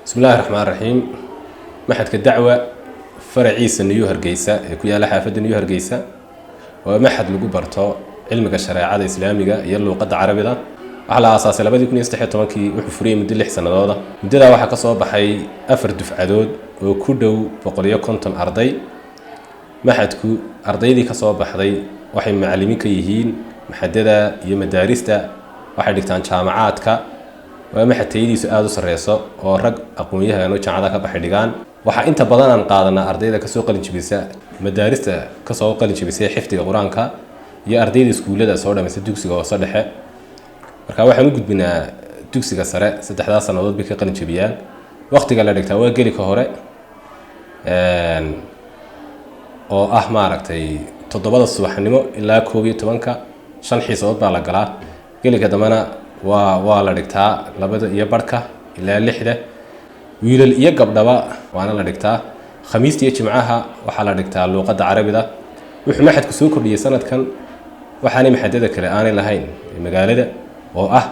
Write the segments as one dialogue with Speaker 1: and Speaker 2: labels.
Speaker 1: Bismi Illaahi Raxmaan Raxiim. Maxadka Dacwa faraciisa New Hargeysa ee ku yaalla xaafadda New Hargeysa waa maxad lagu barto cilmiga shareecada Islaamiga iyo luuqadda Carabida. Waxaa la aasaasay 2013-kii, wuxuu furiyey muddo 6 sannadooda. Muddadaa waxaa ka soo baxay afar dufcadood oo ku dhow 150 arday. Maxadku ardaydii ka soo baxday waxay macallimiin ka yihiin maxadada iyo madaarista, waxay dhigtaan jaamacaadka. Waa maxad tayadiisu aada u sarreyso oo rag aqoon-yahano jaamacada ka baxay dhigaan. Waxaa inta badan aan qaadanaa ardayda kasoo qalin jibisa madaarista, kasoo qalin jibisay xifdiga Qur-aanka, iyo ardayda iskuullada soo dhamaysa dugsiga hoose dhexe. Marka waxaan u gudbinaa dugsiga sare, saddexdaas sannadood bay ka qalin jebiyaan. Waqtiga la dhigtaa waa gelika hore oo ah maaragtay 7-da subaxnimo ilaa 11-ka, shan xiisadood baa la galaa. Gelika dambena waa la dhigtaa 2:30 ilaa 6-da, wiilal iyo gabdhaba waana la dhigtaa. Khamiista iyo Jimcaha waxaa la dhigtaa luuqadda Carabida. Wuxuu maxadku soo kordhiyey sanadkan waxaanay maxadada kale aanay lahayn magaalada, oo ah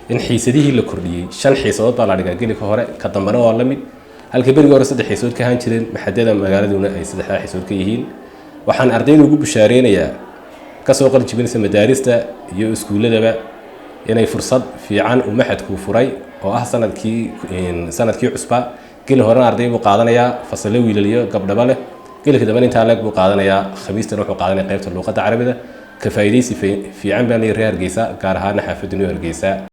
Speaker 1: in xiisadihii la kordhiyey. Shan xiisadood baa la dhigaa gelika hore, ka dambena waa la mid, halka berigii hore saddex xiisadood ka ahaan jireen. Maxadada magaaladuna ay saddexdaa xiisadood ka yihiin. Waxaan ardayda ugu bushaareynayaa kasoo qalin jibinaysa madaarista iyo iskuulladaba inay fursad fiican uu maxadku furay, oo ah sanadkii cusba gelin horena arday buu qaadanayaa, fasallo wiilal iyo gabdhaba leh. Gelinka dambena intaa leeg buu qaadanayaa. Khamiistana wuxuu qaadanaya qaybta luuqadda Carabida. Ka faa'iidaysi fiican baan leeyahay reer Hargeysa, gaar ahaana xaafadda New Hargeysa.